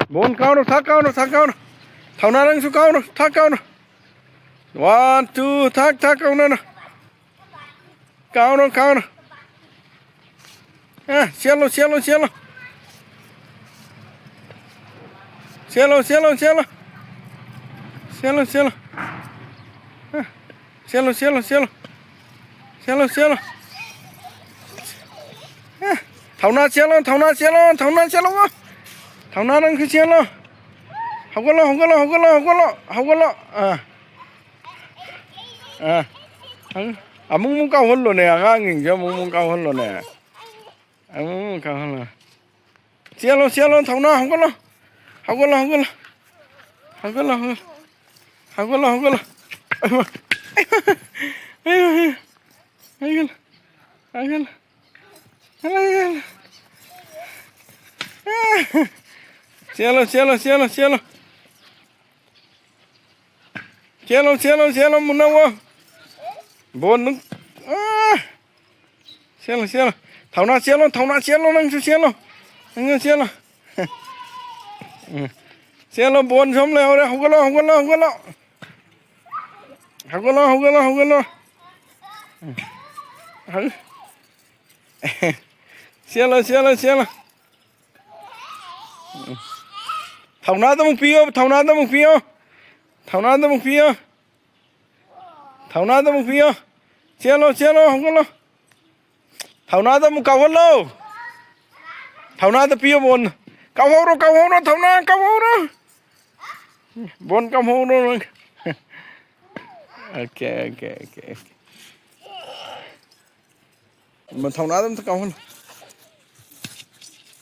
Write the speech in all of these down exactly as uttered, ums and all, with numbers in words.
ꯕꯣꯟ ꯀꯥꯎꯅꯣ, ꯊꯛ ꯀꯥꯎꯅꯣ, ꯊꯛ ꯀꯥꯎꯅꯣ꯫ ꯊꯧꯅꯥ, ꯅꯪꯁꯨ ꯀꯥꯎꯅꯣ, ꯊꯛ ꯀꯥꯎꯅꯣ꯫ One, two, ꯊꯛ, ꯊꯛ ꯀꯥꯎꯅꯅꯣ꯫ ꯀꯥꯎꯅꯣ, ꯀꯥꯎꯅꯣ꯫ ꯑ, ꯆꯦꯜꯂꯣ, ꯆꯦꯜꯂꯣ, ꯆꯦꯜꯂꯣ꯫ ꯆꯦꯜꯂꯣ, ꯆꯦꯜꯂꯣ, ꯆꯦꯜꯂꯣ꯫ ꯆꯦꯜꯂꯣ, ꯆꯦꯜꯂꯣ꯫ ꯑ, ꯆꯦꯜꯂꯣ, ꯆꯦꯜꯂꯣ, ꯆꯦꯜꯂꯣ꯫ ꯆꯦꯜꯂꯣ, ꯆꯦꯜꯂꯣ꯫ ꯑ, ꯊꯧꯅꯥ ꯆꯦꯜꯂꯣ, ꯊꯧꯅꯥ ꯆꯦꯜꯂꯣ, ꯊꯧꯅꯥ ꯆꯦꯜꯂꯣ꯫ ꯊꯧꯅꯥ, ꯅꯪꯁꯨ ꯆꯦꯜꯂꯣ꯫ ꯍꯧꯒꯠꯂꯣ, ꯍꯧꯒꯠꯂꯣ, ꯍꯧꯒꯠꯂꯣ, ꯍꯧꯒꯠꯂꯣ, ꯍꯧꯒꯠꯂꯣ꯫ ꯑ꯫ ꯑ꯫ ꯑꯃꯨꯛ ꯑꯃꯨꯛ ꯀꯥꯎꯍꯜꯂꯣꯅꯦ, ꯑꯉꯥꯡꯁꯤꯡꯁꯦ ꯑꯃꯨꯛ ꯑꯃꯨꯛ ꯀꯥꯎꯍꯜꯂꯣꯅꯦ꯫ ꯑꯃꯨꯛ ꯑꯃꯨꯛ ꯀꯥꯎꯍꯜꯂꯣ꯫ ꯆꯦꯜꯂꯣ, ꯆꯦꯜꯂꯣ, ꯊꯧꯅꯥ ꯍꯧꯒꯠꯂꯣ꯫ ꯍꯧꯒꯠꯂꯣ, ꯍꯧꯒꯠꯂꯣ꯫ ꯍꯧꯒꯠꯂꯣ, ꯍꯧꯒꯠꯂꯣ꯫ ꯍꯧꯒꯠꯂꯣ, ꯍꯧꯒꯠꯂꯣ꯫ ꯍꯧꯒꯠꯂꯣ, ꯍꯧꯒꯠꯂꯣ꯫ ꯍꯧꯒꯠꯂꯣ꯫ ꯆꯦꯜꯂꯣ, ꯆꯦꯜꯂꯣ, ꯆꯦꯜꯂꯣ, ꯆꯦꯜꯂꯣ꯫ ꯆꯦꯜꯂꯣ, ꯆꯦꯜꯂꯣ, ꯆꯦꯜꯂꯣ, ꯃꯨꯟꯅꯧꯋꯣ꯫ ꯕꯣꯟ ꯅꯨꯡ-, ꯑꯥ! ꯆꯦꯜꯂꯣ, ꯆꯦꯜꯂꯣ꯫ ꯊꯧꯅꯥ ꯆꯦꯜꯂꯣ, ꯊꯧꯅꯥ ꯆꯦꯜꯂꯣ, ꯅꯪꯁꯨ ꯆꯦꯜꯂꯣ꯫ ꯅꯪꯁꯨ ꯆꯦꯜꯂꯣ꯫ ꯎꯝ꯫ ꯆꯦꯜꯂꯣ, ꯕꯣꯟ ꯁꯣꯝ ꯂꯩꯍꯧꯔꯦ꯫ ꯍꯧꯒꯠꯂꯣ, ꯍꯧꯒꯠꯂꯣ, ꯍꯧꯒꯠꯂꯣ꯫ ꯍꯧꯒꯠꯂꯣ, ꯍꯧꯒꯠꯂꯣ, ꯍꯧꯒꯠꯂꯣ꯫ ꯎꯝ꯫ ꯍꯧ-, ꯆꯦꯜꯂꯣ, ꯆꯦꯜꯂꯣ, ꯆꯦꯜꯂꯣ꯫ ꯎꯝ꯫ ꯊꯧꯅꯥꯗ ꯑꯃꯨꯛ ꯄꯤꯌꯣ, ꯊꯧꯅꯥꯗ ꯑꯃꯨꯛ ꯄꯤꯌꯣ꯫ ꯊꯧꯅꯥꯗ ꯑꯃꯨꯛ ꯄꯤꯌꯣ꯫ ꯊꯧꯅꯥꯗ ꯑꯃꯨꯛ ꯄꯤꯌꯣ꯫ ꯆꯦꯜꯂꯣ, ꯆꯦꯜꯂꯣ, ꯍꯧꯒꯠꯂꯣ꯫ ꯊꯧꯅꯥꯗ ꯑꯃꯨꯛ ꯀꯥꯎꯍꯜꯂꯣ꯫ ꯊꯧꯅꯥꯗ ꯄꯤꯌꯣ ꯕꯣꯟ꯫ ꯀꯥꯎꯍꯧꯔꯣ, ꯀꯥꯎꯍꯧꯔꯣ, ꯊꯧꯅꯥ ꯀꯥꯎꯍꯧꯔꯣ꯫ ꯕꯣꯟ ꯀꯥꯎꯍꯧꯔꯣ ꯅꯪ꯫ Okay, okay, okay, okay. ꯊꯧꯅꯥꯗ ꯑꯝꯇ ꯀꯥꯎꯍꯜꯂꯣ꯫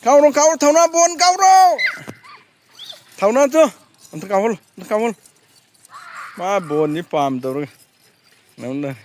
ꯀꯥꯎꯔꯣ, ꯀꯥꯎꯔꯣ, ꯊꯧꯅꯥ ꯕꯣꯟ ꯀꯥꯎꯔꯣ꯫ ꯊꯧꯅꯥꯗꯣ ꯑꯝꯇ ꯀꯥꯎꯍꯜꯂꯣ, ꯑꯝꯇ ꯀꯥꯎꯍꯜꯂꯣ꯫ ꯃꯥ ꯕꯣꯟꯗꯤ ꯄꯥꯝꯗꯧꯔꯒ꯫ ꯅꯪꯅ